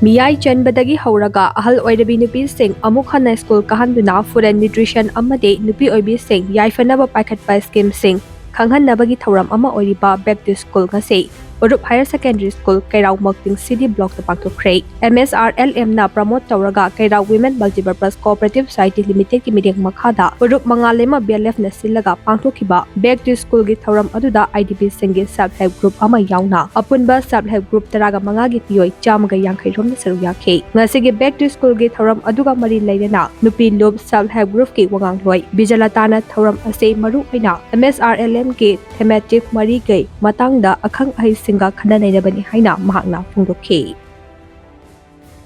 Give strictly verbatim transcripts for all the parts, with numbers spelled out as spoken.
ꯃꯤꯌꯥꯏ ꯆꯟꯕꯗꯒꯤ ꯍꯧꯔꯒ ꯑꯍꯜ ꯑꯣꯏꯔꯕꯤ ꯅꯨꯄꯤꯁꯤꯡ ꯑꯃꯨꯛ ꯍꯟꯅ ꯁ꯭ꯀꯨꯜ ꯀꯥꯍꯟꯗꯨꯅ food and nutrition ꯑꯃꯗꯤ ꯅꯨꯄꯤ ꯑꯣꯏꯕꯤꯁꯤꯡ ꯌꯥꯏꯐꯅꯕ ꯄꯥꯏꯈꯠꯄ ꯁ꯭ꯀꯤꯝꯁꯤꯡ ꯈꯪꯍꯟꯅꯕꯒꯤ ꯊꯧꯔꯝ ꯑꯃ ꯑꯣꯏꯔꯤꯕ Back to School ꯉꯁꯤ ꯎꯔꯨꯞ Higher Secondary School, ꯀꯩꯔꯥꯎ ꯃꯛꯇꯤꯡ C D blockꯇ ꯄꯥꯡꯊꯣꯛꯈ꯭ꯔꯦ꯫ M S R L Mꯅ promote ꯇꯧꯔꯒ ꯀꯩꯔꯥꯎ Women Multipurpose Cooperative Society Limitedꯀꯤ ꯃꯤꯠꯌꯦꯡ ꯃꯈꯥꯗ ꯎꯔꯨꯞ ꯃꯉꯥꯂꯩꯃ B L Fꯅ ꯁꯤꯜꯂꯒ ꯄꯥꯡꯊꯣꯛꯈꯤꯕ Back to Schoolꯒꯤ ꯊꯧꯔꯝ ꯑꯗꯨꯗ I D Pꯁꯤꯡꯒꯤ self help group ꯑꯃ ꯌꯥꯎꯅ ꯑꯄꯨꯟꯕ self help group ꯇꯔꯥꯒ ꯃꯉꯥꯒꯤ ꯃꯤꯑꯣꯏ ꯆꯥꯝꯃꯒ ꯌꯥꯡꯈꯩ ꯔꯣꯝꯅ ꯁꯔꯨꯛ ꯌꯥꯈꯤ꯫ ꯉꯁꯤꯒꯤ Back to Schoolꯒꯤ ꯊꯧꯔꯝ ꯑꯗꯨꯒ ꯃꯔꯤ ꯂꯩꯅꯅ ꯅꯨꯄꯤ ꯂꯨꯞ self help groupꯀꯤ ꯋꯥꯉꯥꯡꯂꯣꯏ ꯕꯤꯖꯂꯇꯥꯅ ꯊꯧꯔꯝ ꯑꯁꯤ ꯃꯔꯨ ꯑꯣꯏꯅ M S R L Mꯒꯤ thematic ꯃꯔꯤꯒꯤ ꯃꯇꯥꯡꯗ ꯑꯈꯪ ꯑꯍꯩꯁꯤꯡꯒ ꯈꯟꯅ ꯅꯩꯅꯕꯅꯤ ꯍꯥꯏꯅ ꯃꯍꯥꯛꯅ ꯐꯣꯡꯗꯣꯛꯈꯤ꯫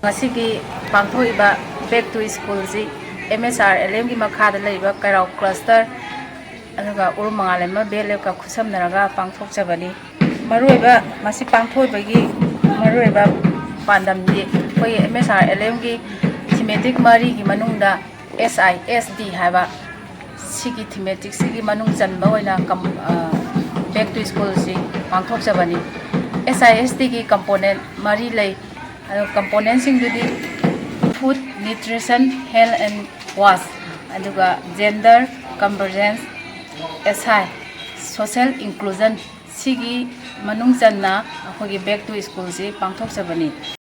ꯉꯁꯤꯒꯤ ꯄꯥꯡꯊꯣꯛꯏꯕ Back to Schoolꯁꯤ M S R L Mꯒꯤ ꯃꯈꯥꯗ ꯂꯩꯔꯤꯕ ꯀꯩꯔꯥꯎ cluster ꯑꯗꯨꯒ ꯎꯔꯨꯝ ꯃꯉꯥꯂꯩꯃ B L Fꯀ ꯈꯨꯠꯁꯝꯅꯔꯒ ꯄꯥꯡꯊꯣꯛꯆꯕꯅꯤ꯫ ꯃꯔꯨꯑꯣꯏꯕ ꯃꯁꯤ ꯄꯥꯡꯊꯣꯛꯄꯒꯤ ꯃꯔꯨꯑꯣꯏꯕ ꯄꯥꯟꯗꯝꯗꯤ ꯑꯩꯈꯣꯏꯒꯤ M S R L Mꯒꯤ thematic ꯃꯔꯤꯒꯤ ꯃꯅꯨꯡꯗ S I S D ꯍꯥꯏꯕ ꯁꯤꯒꯤ thematicꯁꯤꯒꯤ ꯃꯅꯨꯡ ꯆꯟꯕ ꯑꯣꯏꯅ ꯀꯝ-, ꯑ, Back to Schoolꯁꯤ ꯄꯥꯡꯊꯣꯛꯆꯕꯅꯤ꯫ S I S Dꯒꯤ component ꯃꯔꯤ ꯂꯩ꯫ ꯑꯗꯣ componentꯁꯤꯡꯗꯨꯗꯤ food, nutrition, health and wash, ꯑꯗꯨꯒ gender convergence, S I, social inclusion, ꯁꯤꯒꯤ ꯃꯅꯨꯡ ꯆꯟꯅ ꯑꯩꯈꯣꯏꯒꯤ Back to Schoolꯁꯤ ꯄꯥꯡꯊꯣꯛꯆꯕꯅꯤ꯫